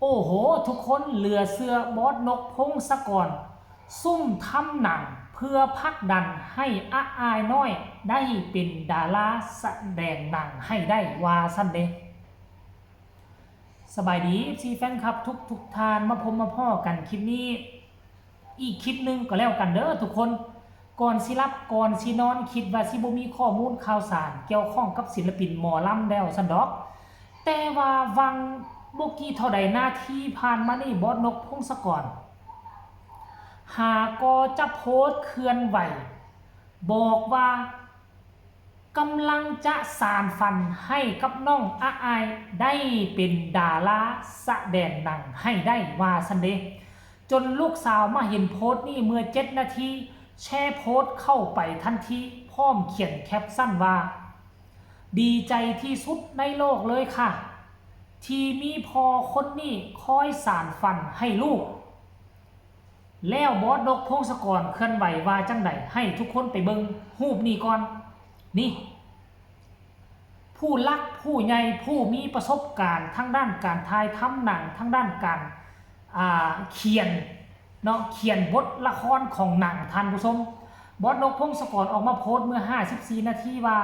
ໂອ້ໂຫ ທຸກຄົນເຫຼືອເຊື່ອ ບອດນົກ ພົງສະກອນ ຊຸ່ມທຳໜັງເພື່ອຜັກດັນໃຫ້ອາອ້າຍນ້ອຍໄດ້ເປັນດາລາສະແດງໜັງໃຫ້ໄດ້ວ່າຊັ້ນເດ. ສະບາຍດີ ເອັຟຊີ ແຟນຄລັບທຸກໆທ່ານ ມາພົບມາພໍ້ກັນຄລິບນີ້ ອີກຄລິບໜຶ່ງກໍແລ້ວກັນເດີທຸກຄົນ. ກ່ອນຊິຫຼັບກ່ອນຊິນອນ ຄິດວ່າຊິບໍ່ມີຂໍ້ມູນຂ່າວສານກ່ຽວຂ້ອງກັບສິນລະປິນໝໍລຳແລ້ວຊັ້ນດອກ, ແຕ່ວ່າຫວ່າງບໍ່ກີ່ເທົ່າໃດນາທີຜ່ານມານີ້ ບອດນົກ ພົງສະກອນ ຫາກໍຈະໂພສເຄື່ອນໄຫວ ບອກວ່າ ກຳລັງຈະສານຝັນໃຫ້ກັບນ້ອງອາອ້າຍໄດ້ເປັນດາລາສະແດງໜັງໃຫ້ໄດ້ວ່າຊັ້ນເດ, ຈົນລູກສາວມາເຫັນໂພສນີ້ເມື່ອເຈັດນາທີ ແຊໂພສເຂົ້າໄປທັນທີ ພ້ອມຂຽນແຄັບຊັນວ່າ ດີໃຈທີ່ສຸດໃນໂລກເລີຍຄ່ະ ທີ່ມີພໍ່ຄົນນີ້ຄອຍສານຝັນໃຫ້ລູກ. ແລ້ວບອດນົກ ພົງສະກອນ ເຄື່ອນໄຫວວ່າຈັ່ງໃດ ໃຫ້ທຸກຄົນໄປເບິ່ງຮູບນີ້ກ່ອນ. ນີ້ ຜູ້ຫຼັກຜູ້ໃຫຍ່ ຜູ້ມີປະສົບການທາງດ້ານການຖ່າຍທຳໜັງ ທາງດ້ານການ ອ່າ ຂຽນເນາະ ຂຽນບົດລະຄອນຂອງໜັງ ທ່ານຜູ້ຊົມ. ບອດນົກ ພົງສະກອນ ອອກມາໂພສເມື່ອຫ້າສິບສີ່ນາທີວ່າ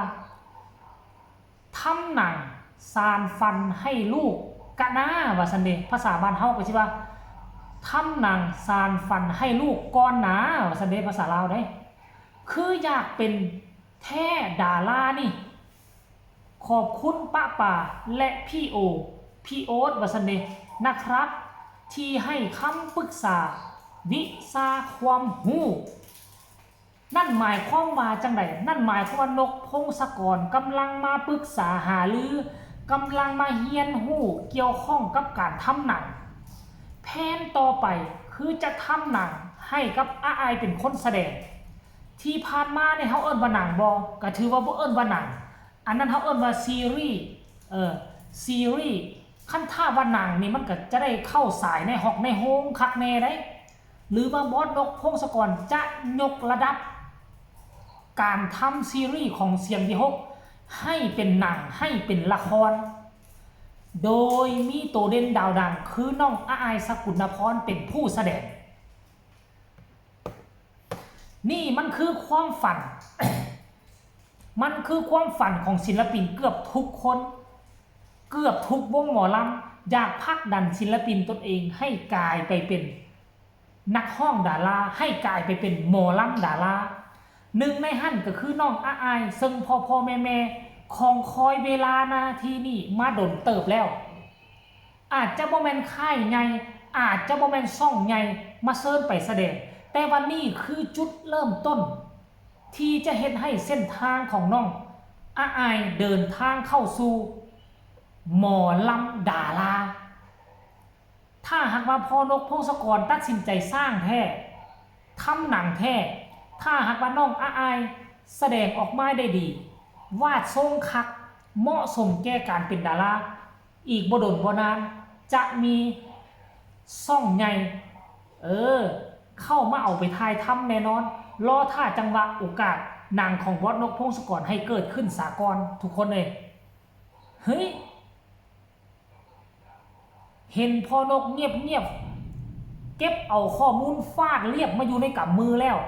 ທຳໜັງສານຝັນໃຫ້ລູກກະນາວ່າຊັ້ນເດ, ພາສາບ້ານເຮົາກໍຊິວ່າ ທຳໜັງສານຝັນໃຫ້ລູກກ່ອນນາວ່າຊັ້ນເດ ພາສາລາວເດ້. ຄືຢາກເປັນແທ້ດາລານີ້. ຂອບຄຸນປະປາ ແລະ ພີ່ໂອ ພີ່ໂອດວ່າຊັ້ນເດ ນະຄຣັບ ທີ່ໃຫ້ຄຳປຶກສາວິຊາຄວາມຮູ້. ນັ້ນໝາຍຄວາມວ່າຈັ່ງໃດ? ນັ້ນໝາຍຄວາມວ່າ ນົກ ພົງສະກອນ ກຳລັງມາປຶກສາຫາລື, ກຳລັງມາຮຽນຮູ້ກ່ຽວຂ້ອງກັບການທຳໜັງ. ແຜນຕໍ່ໄປຄືຈະທຳໜັງໃຫ້ກັບອາອ້າຍເປັນຄົນສະແດງ. ທີ່ຜ່ານມານີ້ເຮົາເອີ້ນວ່າໜັງບໍ່? ກະຖືວ່າບໍ່ເອີ້ນວ່າໜັງ. ອັນນັ້ນເຮົາເອີ້ນວ່າຊີຣີ ເອີ ຊີຣີ. ຄັນຖ້າວ່າໜັງນີ້ ມັນກະຈະໄດ້ເຂົ້າສາຍໃນຮອກໃນໂຮງຄັກແນ່ໃດ໋. ຫຼືວ່າບອດນົກ ພົງສະກອນ ຈະຍົກລະດັບການທຳຊີຣີຂອງສຽງວິຫົກ ໃຫ້ເປັນໜັງ ໃຫ້ເປັນລະຄອນ ໂດຍມີໂຕເດັ່ນດາວດັງ ຄືນ້ອງອາອ້າຍ ສະກຸນນະພອນ ເປັນຜູ້ສະແດງ. ນີ້ມັນຄືຄວາມຝັນ ມັນຄືຄວາມຝັນຂອງສິນລະປິນເກືອບທຸກຄົນ, ເກືອບທຸກວົງໝໍລຳ ຢາກຜັກດັນສິນລະປິນຕົນເອງໃຫ້ກາຍໄປເປັນນັກຮ້ອງດາລາ, ໃຫ້ກາຍໄປເປັນໝໍລຳດາລາ. ໜຶ່ງໃນຫັ້ນກໍຄືນ້ອງອາອ້າຍ ເຊິ່ງພໍ່ໆແມ່ໆ ຄອງຄອຍເວລານາທີນີ້ມາດົນເຕີບແລ້ວ. ອາດຈະບໍ່ແມ່ນຄ້າຍໃຫຍ່, ອາດຈະບໍ່ແມ່ນຊ່ອງໃຫຍ່ມາເຊີນໄປສະແດງ, ແຕ່ວ່ານີ້ຄືຈຸດເລີ່ມຕົ້ນທີ່ຈະເຮັດໃຫ້ເສັ້ນທາງຂອງນ້ອງອາອ້າຍເດີນທາງເຂົ້າສູ່ໝໍລຳດາລາ. ຖ້າຫາກວ່າພໍ່ນົກ ພົງສະກອນ ຕັດສິນໃຈສ້າງແທ້, ທຳໜັງແທ້, ຖ້າຫາກວ່ານ້ອງອາອ້າຍສະແດງອອກມາໄດ້ດີ, ວາດຊົງຄັກ, ເໝາະສົມແກ່ການເປັນດາລາ, ອີກບໍ່ດົນບໍ່ນານ ຈະມີຊ່ອງໃຫຍ່ ເອີ ເຂົ້າມາເອົາໄປຖ່າຍທຳແນ່ນອນ. ລໍຖ້າຈັງຫວະໂອກາດໜັງຂອງບອດນົກ ພົງສະກອນ ໃຫ້ເກີດຂຶ້ນສາກ່ອນ ທຸກຄົນເອີຍ. ເຮີ້ຍ ເຫັນພໍ່ນົກງຽບໆ ເກັບເອົາຂໍ້ມູນຟາກລຽບມາຢູ່ໃນກຳມືແລ້ວ,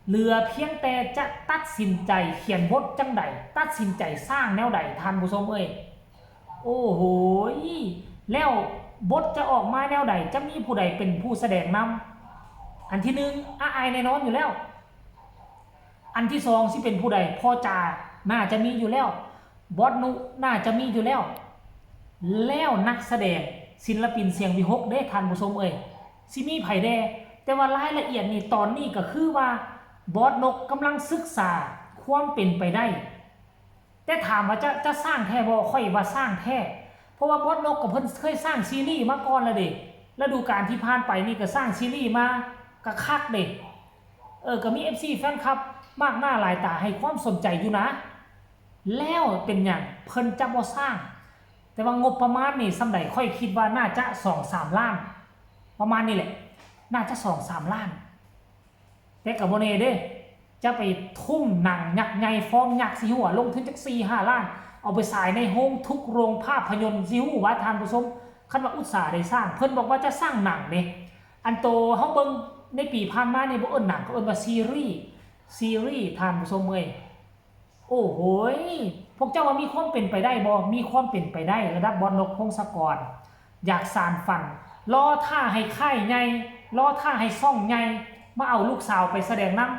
ເຫຼືອພຽງແຕ່ຈະຕັດສິນໃຈຂຽນບົດຈັ່ງໃດ, ຕັດສິນໃຈສ້າງແນວໃດ ທ່ານຜູ້ຊົມເອີຍ. ໂອ້ໂຫຍ ແລ້ວບົດຈະອອກມາແນວໃດ? ຈະມີຜູ້ໃດເປັນຜູ້ສະແດງນຳ? ອັນທີໜຶ່ງ ອາອ້າຍແນ່ນອນຢູ່ແລ້ວ. ອັນທີສອງ ຊິເປັນຜູ້ໃດ? ພໍ່ຈາ ໜ້າຈະມີຢູ່ແລ້ວ. ບອດນຸ ໜ້າຈະມີຢູ່ແລ້ວ. ແລ້ວນັກສະແດງ ສິນລະປິນສຽງວິຫົກເດ້ ທ່ານຜູ້ຊົມເອີຍ ຊິມີໃຜແດ່? ແຕ່ວ່າລາຍລະອຽດນີ້ ຕອນນີ້ກໍຄືວ່າ ບອດນົກກຳລັງສຶກສາຄວາມເປັນໄປໄດ້. ແຕ່ຖາມວ່າຈະ ຈະສ້າງແທ້ບໍ່? ຂ້ອຍວ່າສ້າງແທ້ ເພາະວ່າບອດນົກກໍເພິ່ນເຄີຍສ້າງຊີຣີມາກ່ອນແລ້ວເດ້. ລະດູການທີ່ຜ່ານໄປນີ້ກໍສ້າງຊີຣີມາ ກໍຄັກເດ້. ເອີ ກໍມີເອັຟຊີແຟນຄລັບມາກໜ້າຫຼາຍຕາໃຫ້ຄວາມສົນໃຈຢູ່ນະ. ແລ້ວເປັນຫຍັງເພິ່ນຈະບໍ່ສ້າງ? ແຕ່ວ່າງົບປະມານນີ້ສ່ຳໃດ? ຂ້ອຍຄິດວ່າໜ້າຈະສອງສາມລ້ານ ປະມານນີ້ແຫຼະ ໜ້າຈະສອງສາມລ້ານ. ແຕ່ກໍບໍ່ແນ່ເດ້ ຈະໄປທຸ່ມໜັງຍັກໃຫຍ່ຟອມຍັກຊິຮູ້ວ່າ ລົງທຶນຈັກສີ່ຫ້າລ້ານ ເອົາໄປສາຍໃນໂຮງທຸກໂຮງພາບພະຍົນ ຊິຮູ້ວ່າທ່ານຜູ້ຊົມ ຄັນວ່າອຸດສາໄດ້ສ້າງ ເພິ່ນບອກວ່າຈະສ້າງໜັງເດ້. ອັນໂຕເຮົາເບິ່ງໃນປີຜ່ານມານີ້ ບໍ່ເອີ້ນໜັງ ເຂົາເອີ້ນວ່າຊີຣີ ຊີຣີ ທ່ານຜູ້ຊົມເອີຍ. ໂອ້ໂຫຍ ພວກເຈົ້າວ່າມີຄວາມເປັນໄປໄດ້ບໍ່? ມີຄວາມເປັນໄປໄດ້. ລະດັບບອສນົກ ພົງສະກອນ ຢາກສານຝັນ ລໍຖ້າໃຫ້ຄ້າຍໃຫຍ່ ລໍຖ້າໃຫ້ຊ່ອງໃຫຍ່ມາເອົາລູກສາວໄປສະແດງນຳ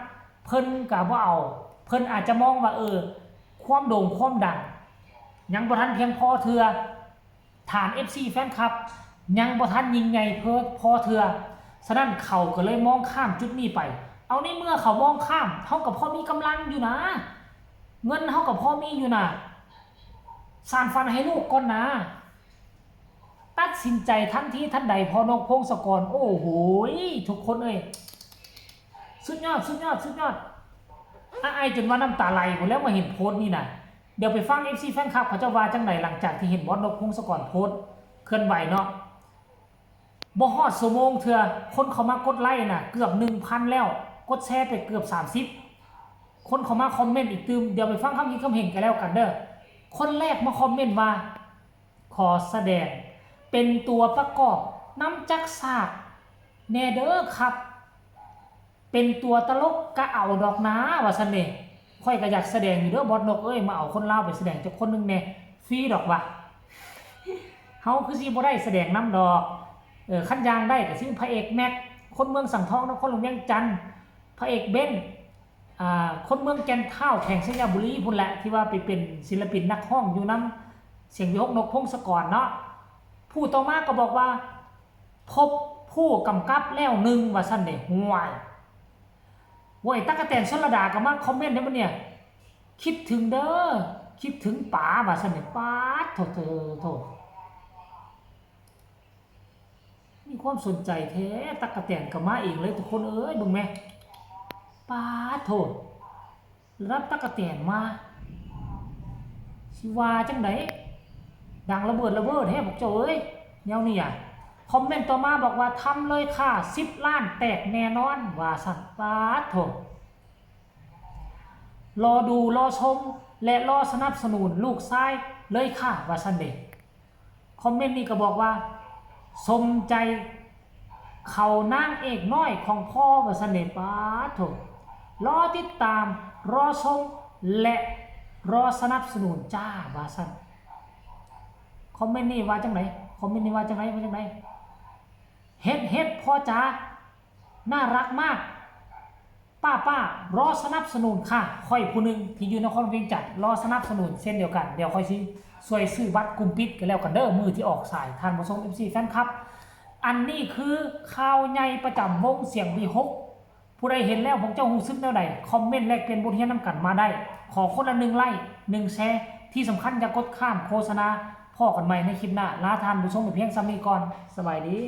ເພິ່ນກະບໍ່ເອົາ. ເພິ່ນອາດຈະມອງວ່າ ເອີ ຄວາມໂດ່ງຄວາມດັງຍັງບໍ່ທັນພຽງພໍເທື່ອ. ທ່ານເອັຟຊີແຟນຄລັບຍັງບໍ່ທັນຍິ່ງໃຫຍ່ພໍເທື່ອ. ສະນັ້ນເຂົາກໍເລີຍມອງຂ້າມຈຸດນີ້ໄປ. ເອົາ ໃນເມື່ອເຂົາມອງຂ້າມ ເຮົາກໍພໍມີກຳລັງຢູ່ນາ ເງິນເຮົາກໍພໍມີຢູ່ນາ ສານຝັນໃຫ້ລູກກ່ອນນາ. ຕັດສິນໃຈທັນທີທັນໃດ ພໍ່ນົກ ພົງສະກອນ. ໂອ້ໂຫຍ ທຸກຄົນເອີຍ ສຸດຍອດ ສຸດຍອດ ສຸດຍອດ. ອາ ອາຍຈົນວ່ານ້ຳຕາໄຫຼພຸ້ນແລ້ວ ມາເຫັນໂພສນີ້ນະ. ດຽວໄປຟັງເອັຟຊີແຟນຄລັບເຂົາເຈົ້າວ່າຈັ່ງໃດ ຫຼັງຈາກທີ່ເຫັນບອສນົກ ພົງສະກອນ ໂພສເຄື່ອນໄຫວເນາະ. ບໍ່ຮອດຊົ່ວໂມງເທື່ອ ຄົນເຂົ້າມາກົດໄລ້ນະເກືອບໜຶ່ງພັນແລ້ວ ກົດແຊໄປເກືອບສາມສິບ ຄົນເຂົ້າມາຄອມເມັນອີກຕື່ມ. ດຽວໄປຟັງຄຳຄິດຄຳເຫັນກັນແລ້ວກັນເດີ້. ຄົນແລກມາຄອມເມັນວ່າ ຂໍສະແດງເປັນຕົວປະກອບນຳຈັກສາກແດ່ເດີ້ຄັບ ເປັນຕົວຕະຫຼົກກະເອົາດອກນາ ວ່າຊັ້ນເດ. ຂ້ອຍກະຢາກສະແດງຢູ່ເດີ້ ບອສນົກເອີຍ ມາເອົາຄົນລາວໄປສະແດງຈັກຄົນໜຶ່ງແດ່ ຟຣີດອກວ່າ. ເຮົາຄືຊິບໍ່ໄດ້ສະແດງນຳດອກ. ເອີ ຄັນຢ່າງໄດ້ກະຊິມີພະເອກແມັກ ຄົນເມືອງສັງທອງ ນະຄອນຫຼວງວຽງຈັນ, ພະເອກເບັນ ອ່າ ຄົນເມືອງແກ່ນທ້າວ ແຂວງໄຊຍະບູລີພຸ້ນແຫຼະ ທີ່ວ່າໄປເປັນສິນລະປິນນັກຮ້ອງຢູ່ນຳສຽງວິຫົກ ນົກ ພົງສະກອນເນາະ. ຜູ້ຕໍ່ມາກໍບອກວ່າ ພົບຜູ້ກຳກັບແລ້ວໜຶ່ງ ວ່າຊັ້ນເດ. ຫ້ວຍ ໂອ້ຍ ຕັກກະແຕນ ຊົນລະດາ ກໍມາຄອມເມັນໃນມື້ນີ້ ຄິດເຖິງເດີ້ ຄິດເຖິງປາ ວ່າຊັ້ນເດ. ປາດໂທ້ ໂທ້ ໂທ້. ມີຄວາມສົນໃຈແທ້ ຕັກກະແຕນກໍມາເອງເລີຍ ທຸກຄົນເອີຍ ເບິ່ງແມະ ປາດໂທ້ ລະດັບຕັກກະແຕນມາ ຊິວ່າຈັ່ງໃດ ດັງລະເບີດລະເບີດແທ້ພວກເຈົ້າເອີຍ ແນວນີ້ອະ. ຄອມເມັນຕໍ່ມາບອກວ່າ ທຳເລີຍຄ່າ ສິບລ້ານແຕກແນ່ນອນ ວ່າຊັ້ນ. ປາດໂທ້ ລໍດູລໍຊົມ ແລະ ລໍສະໜັບສະໜູນລູກຊາຍເລີຍຄ່າ ວ່າຊັ້ນເດ. ຄອມເມັນນີ້ກໍບອກວ່າ ສົມໃຈເຂົ້ານາງເອກນ້ອຍຂອງພໍ່ ວ່າຊັ້ນເດ. ປາດໂທ້ ລໍຕິດຕາມ ລໍຊົມ ແລະ ລໍສະໜັບສະໜູນຈ້າ ວ່າຊັ້ນ. ຄອມເມັນນີ້ວ່າຈັ່ງໃດ? ຄອມເມັນນີ້ວ່າຈັ່ງໃດ? ວ່າຈັ່ງໃດ? ເຮັດ ເຮັດ ພໍ່ຈາ ໜ້າລັກມາກ ປ້າໆ ລໍສະໜັບສະໜູນຄ່າ. ຂ້ອຍຜູ້ໜຶ່ງທີ່ຢູ່ນະຄອນວຽງຈັນ ລໍສະໜັບສະໜູນເຊັ່ນດຽວກັນ. ດຽວຂ້ອຍຊິຊ່ວຍຊື້ບັດກຸ່ມປິດກັນແລ້ວກັນເດີ້ ມື້ທີ່ອອກສາຍ. ທ່ານຜູ້ຊົມ ເອັຟຊີ ແຟນຄລັບ ອັນນີ້ຄືຂ່າວໃຫຍ່ປະຈຳວົງສຽງວີຫົກ. ຜູ້ໃດເຫັນແລ້ວພວກເຈົ້າຮູ້ສຶກແນວໃດ? ຄອມເມັນແລກປ່ຽນບົດຮຽນນຳກັນມາໄດ້. ຂໍຄົນລະໜຶ່ງໄລ້ ໜຶ່ງແຊ. ທີ່ສຳຄັນຢ່າກົດຂ້າມໂຄສະນາ. ພໍ້ກັນໃໝ່ໃນຄລິບໜ້າ. ລາທ່ານຜູ້ຊົມໄປພຽງສ່ຳນີ້ກ່ອນ. ສະບາຍດີ.